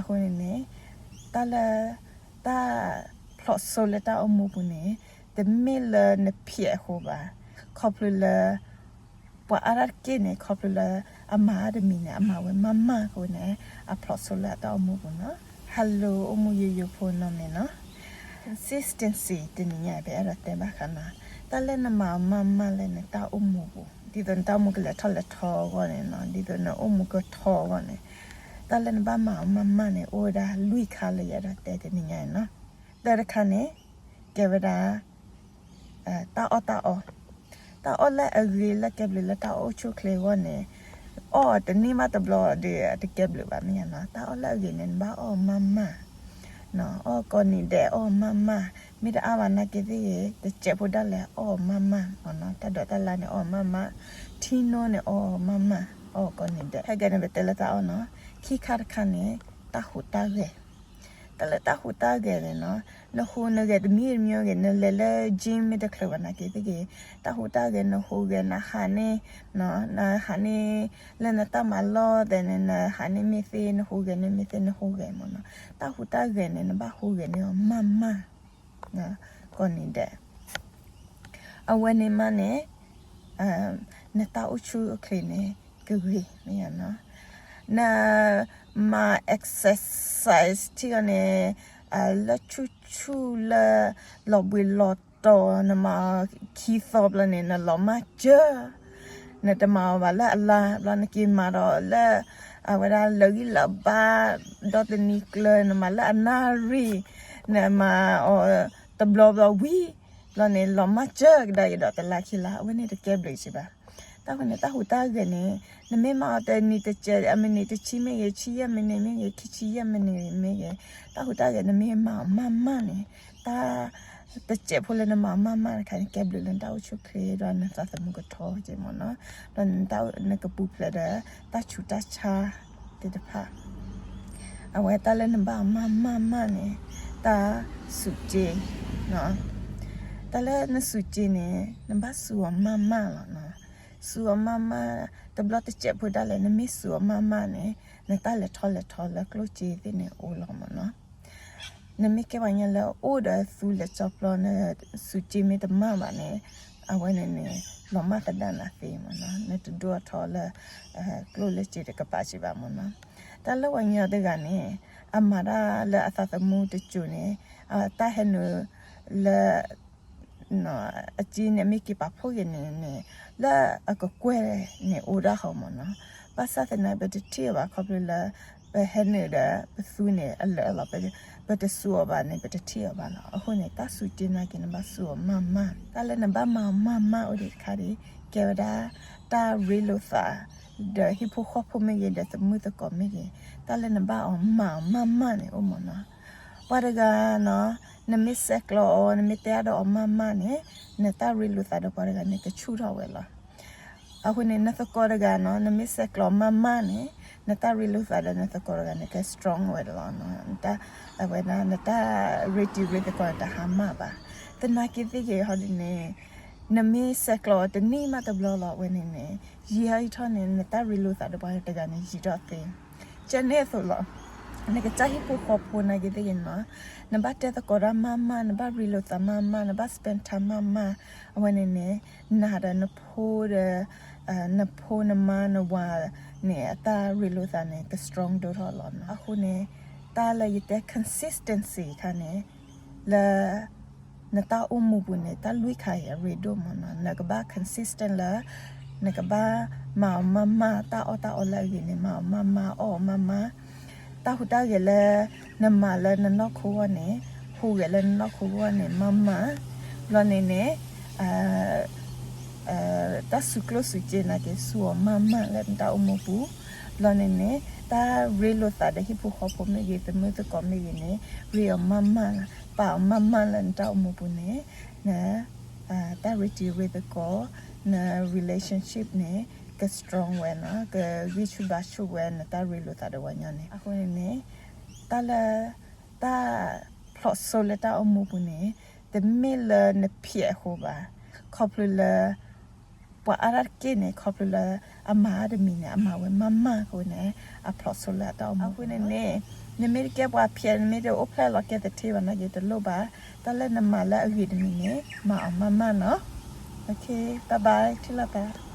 အဃိန့ၣ်န့ၣ် တၢ်လၢ တၢ်ဖျိးစိလၢတၢ်အိၣ်မူပူၤန့ၣ် တမ့ၢ်လၢနဖျဲးအဃိဘၣ်. ခီဖျိလၢ ပှၤအါတက့ၢ်န့ၣ် ခီဖျိလၢအမၤတမံၤန့ၣ် အမၤဝဲမးမးအဃိန့ၣ် အဖျိးစိလၢအတၢ်အိၣ်မူပူၤနီၤ. Hello အိၣ်မူယိယိဖိနီၢ်မ့ၢ်နီၤ. Consistency တနံၤညါ ပအဲၣ်ဒိးတဲဘၣ်ဃးနီၤ တၢ်လၢနမၤအီၤမးမးလၢနတၢ်အိၣ်မူပူၤ ဒ်သိးနတၢ်အိၣ်မူကလဲၤထီၣ်လဲၤထီအဂီၢ်န့ၣ်နီၤ ဒ်သိးနအိၣ်မူကထီအဂီၢ်န့ၣ် တၢ်လၢနဘၣ်မၤအီၤမးမးန့ၣ် အိၣ်ဝဲဒၣ်လွံၢ်ခါလၢယအဲၣ်ဒိးတဲတနံၤညါန့ၣ်နီၤ. တၢ်တခါန့ၣ် ကဲဝဲဒၣ် တၢ်အီၣ်တၢ်အီ တၢ်အီၣ်လၢအဂ့ၤလၢကဲဘျုးလၢတၢ်အိၣ်ဆူၣ်အိၣ်ချ့အဂီၢ်န့ၣ် အီၣ်တနံၣ်မးတဘျီဒီး တကဲဘျုးဘၣ်မ့ၢ်နီၤ. တၢ်အီၣ်လၢအဂ့ၤန့ၣ် နဘၣ်အီၣ်မးမး အီၣ်ကိးနံၤဒဲး အီၣ်မးမး မ့ၢ်တအါဘၣ်နာ်က့သ့ၣ်ဂ့ၤ တစဲးဖိဒၣ်လဲာ်အီၣ်မးမးမ့ၢ်နီၤ. တၢ်ဒိးတၢ်လၢ်န့ၣ်အီၣ်မးမး ထံနိန့ၣ်အီၣ်မးမး အီၣ်ကိးနံၤဒဲး ဟဲကဲန့ၣ် ပတဲလၢတၢ်အီၣ်နီၤ. ခံခါတခါန့ၣ် တၢ်ဟူးတၢ်ဂဲၤ တၢ်လၢတၢ်ဟူးတၢ်ဂဲၤန့ၣ်နီၤ နဟူးနဂဲၤတမံၤတမံၤဂ့ၤ နလဲၤလၢ gym မ့ၢ်တချုးဘၣ်နာ်က့သ့ၣ်ဂ့ၤ တၢ်ဟူးတၢ်ဂဲၤ နဟူးဂဲၤ နဟးန့ၢ် နဟးန့ၢ် လၢနတၢ်မၤလီၢ်သဲးန့ၣ် နဟးန့ၢ်မ့ၢ်သ့ နဟူးဂဲၤန့ၢ်မ့ၢ်သ့ နဟူးဂဲၤမ့ၢ်နီၤ. တၢ်ဟူးတၢ်ဂဲၤန့ၣ် နဘၣ်ဟူးဂဲၤန့ၢ်အီၤမးမး ကိးနံၤဒဲး အဝဲန့ၣ်မးန့ၣ် နတၢ်အိၣ်ဆူၣ်အိၣ်ချ့န့ၣ် ကဂ့ၤမ့ၢ်နီၤ. နမၤ exercise ထံၣ်အီၤန့ၣ် လၢဆူၣ်ဆူၣ်လၢ လီၤဘှံးလီၤတီၤ နမၤခံသီဘျီန့ၣ် နလီၤမၢ်စၢၤ နတမၤအီၤဘၣ်လၢအလါ ဘျီနက့ၤမၤဒီးလၢ အဝဲဒၣ်လၢာ်ဂံၢ်လၢာ်ဘါ ဒီတနံၤကျၢၤ နမၤလၢအနၣ်ရံၣ် နမၤအီၤတဘျီဘျီဝံၤ ဘျီန့ၣ် လီၤမၢ်စၢၤကဒါက့ၤဒီးတလါခံလါ အဝဲန့ၣ်တကဲဘျုးစ့ၢ်ဘၣ်. တၢ်ဃိန့ၣ် တၢ်ဟူးတၢ်ဂဲၤန့ၣ် နမ့ၢ်မၤအီၤတနံၤတစဲး အမံးနံးတဆံမ့ၢ်ဂ့ၤ ဆံယဲၢ်မံးနံးမ့ၢ်ဂ့ၤ ခံဆံယဲၢ်မံးနံးမ့ၢ်ဂ့ၤ တၢ်ဟူးတၢ်ဂဲၤ နမ့ၢ်မၤအီၤမးမးန့ၣ် တၢ်တစဲးဖိလၢနမၤအီၤမးမးတခါန့ၣ် ကဲဘျုးလၢနတၢ်အိၣ်ဆူၣ်ချ့ဒီးနသးသမူကထီက့ၤမ့ၢ်နီၤ. ဒီးနကပူၤဖျဲးဒီးတၢ်ဆူးတၢ်ဆါသ့ၣ်တဖၣ် အဝဲတၢ်လၢနဘၣ်အီၤမးမးမးန့ၣ် တၢ်စူးက့ တၢ်လၢနစူးက့န့ၣ် နဘၣ်စူးအီၤမးမးလီၤ. စူးအီၤမးမး တဘျီတစဲးဖိဒၣ်လဲာ် နမ့ၢ်စူးအီၤမးမးန့ၣ် နတၢ်လဲၤထီၣ်လဲၤထီလၢကျိၣ်စ့သ့ၣ်န့ၣ်အိၣ်လီၤမ့ၢ်နီၤ. နမ့ၢ်ကဲပှၤကညီလၢအအိၣ်ဒီးသူလၢာ်ကၠီပျီ နစူးက့မ့ၢ်တမၢ်ဘၣ်န့ၣ် အဝဲန့ၣ်န့ၣ် လီၤမၢ်သဒၣ်နၤသ့မ့ၢ်နီၤ. နတဒိၣ်ထီၣ်လၢ ကျိၣ်လၢစ့တကပၤစ့ၢ်ဘၣ်မ့ၢ်နီၤ. တၢ်လၢပှၤကညီတဂၤန့ၣ် အမၤတၢ်လၢအသးသမူတစိၤန့ၣ် တၢ်ဟဲနုာ်လၢ အစ့န့ၣ် မ့ၢ်က့ၤပာ်ဖှိၣ်က့ၤန့ၣ်န့ၣ် လၢအကကွဲၢ်န့ၣ်အိၣ်ဒၣ်ဃီမ့ၢ်နီၤ. ဘၣ်ဆၣ်သနာ်က့ ပတထံၣ်အီၤဘၣ်ခီဖျိလၢ ပဟဲနုာ်ဒီး ပသူန့ၣ်အလၢာ်လီၤ. ပတစူးအီၤဘၣ်န့ၣ် ပတထံၣ်အီၤဘၣ်လီၤ. အဃိန့ၣ် တၢ်စူးက့နာ်က့ နဘၣ်စူးအီၤမးမး. တၢ်လၢနဘၣ်မၤအီၤမးမးအိၣ်ဒံးတခါဒံး ကဲဝဲဒၣ် တၢ်ရ့လိာ်သး ဒီးဟံၣ်ဖိဃီဖိမ့ၢ်ဂ့ၤ ဒီးသမုၣ်သကိးမ့ၢ်ဂ့ၤ တၢ်လၢနဘၣ်အီၤမၤအီၤမးမးန့ၣ်အိၣ်မ့ၢ်နီၤ. ပှၤတဂၤနီၤ နမ့ၢ်ဆဲးကျိးအီၤ နမ့ၢ်တဲအါဒီးအီၤမးမးန့ၣ် နတၢ်ရ့လိာ်သးဒီးပှၤတဂၤန့ၣ် ကဆူၣ်ထီၣ်ဝဲလီၤ. အဃိန့ၣ် နသကိးတဂၤနီၤ နမ့ၢ်ဆဲးကျိးအီၤမးမးန့ၣ် နတၢ်ရ့လိာ်သးဒီးနသကိးတဂၤန့ၣ် ကstrongဝဲလီၤ. အဝဲဒၣ် နတၢ်ရ့တံၤရ့သကိးန့ၣ် တဟါမၢ်ဘၣ်. သနာ်က့သ့ၣ်ဂ့ၤဟီဒ်န့ၣ် နမ့ၢ်ဆဲးကျိးအီၤတနံၣ်မးတဘျီလီၤ အဝဲန့ၣ်န့ၣ် ယံာ်ဟီထီၣ်န့ၣ် နတၢ်ရ့လိာ်သးဒီးပှၤတဂၤန့ၣ် ယံာ်ထီၣ်သ့. ကဲန့ၣ်အသိးလီၤ. နကစၢ်ဟံၣ်ဖိဃီဖိနာ်က့သ့ၣ်ဂ့ၤနီၤ နဘၣ်တဲသကိးတၢ်မးမး နဘၣ်ရ့လိာ်သးမးမး နဘၣ်spend timeမးမး အဝဲန့ၣ်န့ၣ် နၤဒီးနဖိဒီး နဖိနမါနဝၤန့ၣ် အတၢ်ရ့လိာ်သးန့ၣ် ကstrongဒိၣ်ထီၣ်လီၤနီၤ. အဃိန့ၣ် တၢ်လၢယတဲ consistency ခါန့ၣ် လၢ နတၢ်အိၣ်မူပူၤန့ၣ် တၢ်လွံၢ်ခါအံၤအရ့ဒိၣ်မ့ၢ်နီၤ. နကဘၣ် consistent လၢ နကဘၣ်မၤအီၤမးမး တၢ်အီၣ်တၢ်အီလၢအဂ့ၤန့ၣ် မၤအီၤမးမး အီၣ်အီၤမးမး တၢ်ဟူးတၢ်ဂဲၤလၢ နမၤလၢနနီၢ်ခိဂီၢ်န့ၣ် ဟူးဂဲၤလၢနနီၢ်ခိဂီၢ်န့ၣ် မးမး ဘျီန့ၣ်န့ၣ် တၢ်စူးကျိၣ်စူးစ့နာ်က့ စူးအီၤမးမးလၢနတၢ်အိၣ်မူပူၤ ဘျီန့ၣ်န့ၣ် တၢ်ရ့လိာ်သးဒီးဟံၣ်ဖိဃီဖိမ့ၢ်ဂ့ၤ သမုၣ်သကိးမ့ၢ်ဂ့ၤန့ၣ် ရ့အီၤမးမး ပာ်အီၤမးမးလၢနတၢ်အိၣ်မူပူၤန့ၣ် န တၢ်ရ့တံၤရ့သကိး န relationship န့ၣ် ကstrongဝဲနီၤ ကဂံၢ်ဆူၣ်ဘါဆူၣ်ဝဲ နတၢ်ရ့လိာ်သးဒီးပှၤကညီန့ၣ် အဃိန့ၣ်န့ၣ် တၢ်လၢ တၢ်ဖျိးစိလၢတၢ်အိၣ်မူပူၤန့ၣ် တမ့ၢ်လၢနဖျဲးအဃိဘၣ် ခီဖျိလၢ ပှၤအါတက့ၢ်န့ၣ် ခီဖျိလၢ အမၤအါတမံၤန့ၣ် အမၤဝဲမးမးအဃိန့ၣ် အဖျိးစိလၢအတၢ်အိၣ်မူအဃိန့ၣ်န့ၣ် နမ့ၢ်တကဲပှၤဖျဲး နမ့ၢ်တအိၣ်ဖျဲၣ်လီၤကဲသထ့ဘၣ်နီၤ ယတလိၣ်ဘၣ်. တၢ်လၢနမၤလၢအဂ့ၤတမံၤန့ၣ် မၤအီၤမးမးနီၤ. Okay, bye bye, ထံၣ်လိာ်သး.